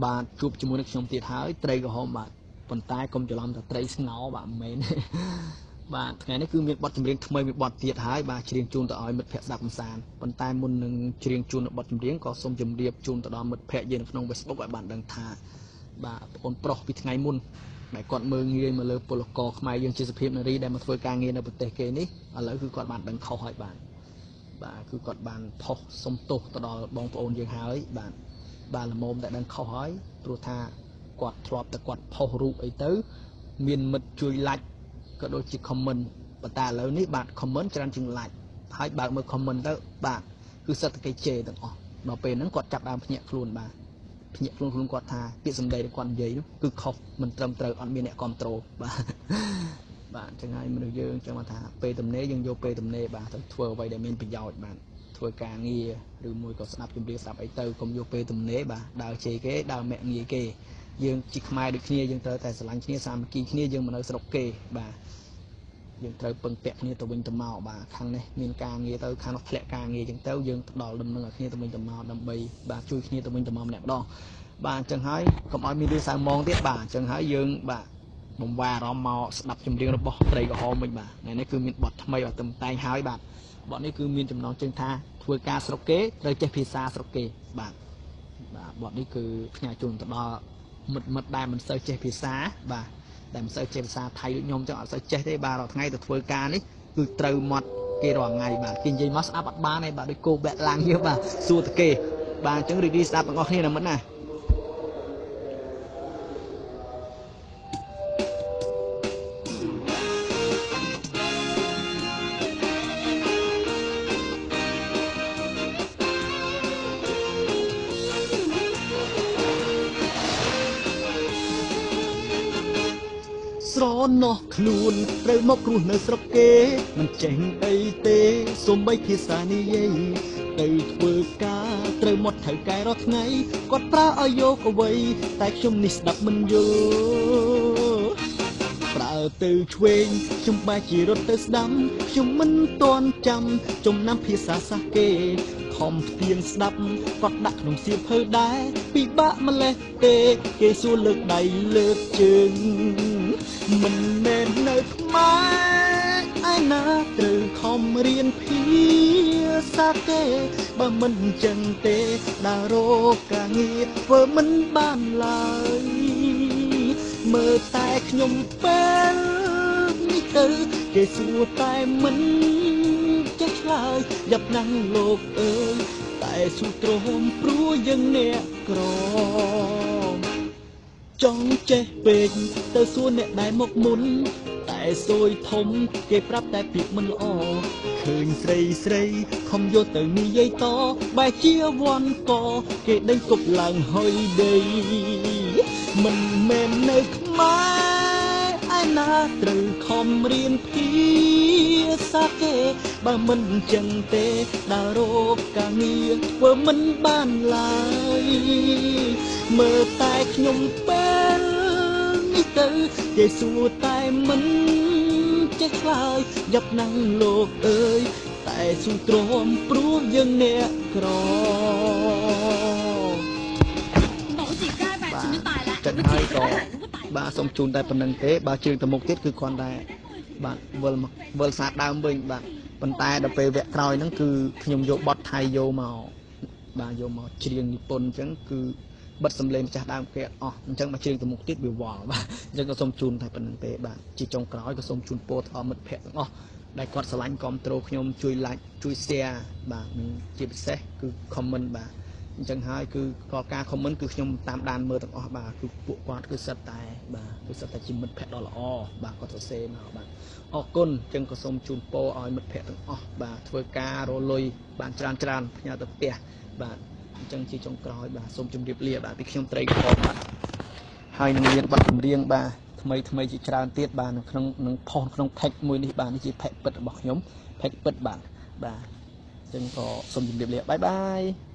បាទជួបជាមួយនឹងខ្ញុំទៀតហើយត្រីក្រហមបាទប៉ុន្តែកុំច្រឡំថាត្រីស្ងោបាទមិនមែនបាទថ្ងៃនេះគឺមានបទចម្រៀងថ្មីមួយបទទៀតហើយបាទច្រៀងជូនទៅឲ្យមិត្តភ័ក្តិស្ដាប់កម្សាន្តប៉ុន្តែមុននឹងច្រៀងជូននៅបទចម្រៀងក៏សូមជម្រាបជូនទៅដល់មិត្តភ័ក្តិយើងនៅក្នុង Facebook ឲ្យបានដឹងថាបាទបងប្រុសពីថ្ងៃមុនដែលគាត់មើងងាយមកលើពលករខ្មែរយើងជាសភាពនារីដែលមកធ្វើការងារនៅប្រទេសគេនេះឥឡូវគឺគាត់បានដឹងខុសហើយបាទបាទគឺគាត់បានផុសសុំទោសទៅដល់បងប្អូនយើងហើយបាទបាទល្មមតែដឹងខុសហើយព្រោះថាគាត់ធ្លាប់តែគាត់ផុសរូបអីទៅមានមិត្តជួយ like ក៏ដូចជា comment ប៉ុន្តែឥឡូវនេះបាទ comment ច្រើនជាង like ហើយបើកមើល comment ទៅបាទគឺសិតតែគេជេរទាំងអស់ដល់ពេលហ្នឹងគាត់ចាប់ដើមភ្ញាក់ខ្លួនបាទភ្ញាក់ខ្លួនគាត់ថាពាក្យសម្ដីដែលគាត់និយាយនោះគឺខុសមិនត្រឹមត្រូវអត់មានអ្នកគ្រប់គ្រងបាទបាទអញ្ចឹងហើយមនុស្សយើងចឹងមកថាពេលទំនេរយើងយកពេលទំនេរបាទទៅធ្វើអ្វីដែលមានប្រយោជន៍បាទធ្វើការងារឬមួយក៏ស្ដាប់ចម្រៀងស្ដាប់អីទៅកុំយកពេលទំនេរបាទដើរជេរគេដើរមាក់ងាយគេយើងជាខ្មែរដូចគ្នាយើងត្រូវតែស្រឡាញ់គ្នាសាមគ្គីគ្នាយើងមកនៅស្រុកគេបាទយើងត្រូវពឹងពាក់គ្នាទៅវិញទៅមកបាទខាងនេះមានការងារទៅខាងនោះធ្លាក់ការងារអញ្ចឹងទៅយើងផ្ដល់ដំណឹងឲ្យគ្នាទៅវិញទៅមកដើម្បីបាទជួយគ្នាទៅវិញទៅមកម្នាក់ម្ដងបាទអញ្ចឹងហើយកុំឲ្យមានរឿងសៅមងទៀតបាទអញ្ចឹងហើយយើងបាទបំវែអារម្មណ៍មកស្ដាប់ចម្រៀងរបស់ត្រីក្រហមវិញបាទថ្ងៃនេះគឺមានបទថ្មីបាទទំតែងហើយបាទបទនេះគឺមានចំណងជើងថាធ្វើការស្រុកគេត្រូវចេះភាសាស្រុកគេបាទបាទបទនេះគឺផ្ញើជូនទៅដល់មិត្តដែលមិនសូវចេះភាសាបាទដែលមិនសូវចេះភាសាថៃដូចខ្ញុំចឹងអត់សូវចេះទេបាទរាល់ថ្ងៃទៅធ្វើការនេះគឺត្រូវមាត់គេរាល់ថ្ងៃបាទគេនិយាយមកស្ដាប់អត់បានទេបាទដូចគោបែកឡាំងយើងបាទសួរតែគេបាទអញ្ចឹងរីករាយស្ដាប់ទាំងអស់គ្នាណាមិត្តណា ស្រណោះខ្លួនត្រូវមករស់នៅស្រុកគេមិនចេះអីទេសូម្បីភាសានិយាយទៅធ្វើការត្រូវមកថៅកែរាល់ថ្ងៃគាត់ប្រើឲ្យយកអ្វីតែខ្ញុំនេះស្ដាប់មិនយល់ប្រើទៅឆ្វេងខ្ញុំបែរជារត់ទៅស្ដាំខ្ញុំមិនទាន់ចាំចំណាំភាសាសាសគេខំផ្ទៀងស្ដាប់គាត់ដាក់ក្នុងសៀវភៅដែរពិបាកម្លេះទេគេសួរលើកដៃលើកជើងមិនមែននៅខ្មែរឯណាត្រូវខំរៀនភាសាគេបើមិនចឹងទេដើររកការងារធ្វើមិនបានឡើយមើលតែខ្ញុំពេលនេះទៅគេសួរតែមិនចេះឆ្លើយយ៉ាប់ណាស់លោកអើយតែស៊ូទ្រាំព្រោះយើងអ្នកក្រចង់ចេះពេកទៅសួរអ្នកដែលមកមុនតែសួយធំគេប្រាប់តែពាក្យមិនល្អឃើញស្រីស្រីខំយកទៅនិយាយតបែរជាវ៉ាន់កគេដេញគប់ឡើងហុយដីមិនមែននៅខ្មែរឯណាត្រូវខំរៀនភាសាគេបើមិនចឹងទេដើររកការងារធ្វើមិនបានឡើយមើលតែខ្ញុំពេលនេះទៅគេសួរតែមិនចេះឆ្លើយយ៉ាប់ណាស់លោកអើយតែស៊ូទ្រាំព្រោះយើងអ្នកក្របាទចឹងហើយក៏បាទសូមជូនតែប៉ុណ្្នឹងទេបើជើងទៅមុខទៀតគឺគ្រាន់តែបាទវិលមកវិលសារដើមវិញបាទប៉ុន្តែដល់ពេលវគ្គក្រោយហ្នឹងគឺខ្ញុំយកបទថៃយកមកបាទយកមកច្រៀងនិពន្ធអញ្ចឹងគឺបិទសំឡេងម្ចាស់ដើមគេអស់អញ្ចឹងមកច្រៀងទៅមុខទៀតវាវល់បាទអញ្ចឹងក៏សូមជូនតែប៉ុណ្្នឹងទេបាទជាចុងក្រោយក៏សូមជូនពរទៅដល់មិត្តភ័ក្តិទាំងអស់ដែលគាត់ស្រឡាញ់គាំទ្រខ្ញុំជួយ like ជួយ share បាទជាពិសេសគឺ comment បាទអញ្ចឹងហើយគឺក៏ការ comment គឺខ្ញុំតាមដានមើលទាំងអស់បាទគឺពួកគាត់គឺសិតតែបាទគឺសិតតែជាមិត្តភ័ក្តិដ៏ល្អបាទគាត់សរសេរមកបាទអរគុណអញ្ចឹងក៏សូមជូនពរឲ្យមិត្តភ័ក្តិទាំងអស់បាទធ្វើការរលុយបានច្រើនច្រើនផ្ញើទៅផ្ទះបាទអញ្ចឹងជាចុងក្រោយបាទសូមជម្រាបលាបាទពីខ្ញុំត្រីក្រហមបាទហើយនឹងមានបទចម្រៀងបាទថ្មីថ្មីជាច្រើនទៀតបាទនៅក្នុងនឹងផុសក្នុង page មួយនេះបាទនេះជា page ពិតរបស់ខ្ញុំ page ពិតបាទបាទអញ្ចឹងក៏សូមជម្រាបលាបាយបាយ។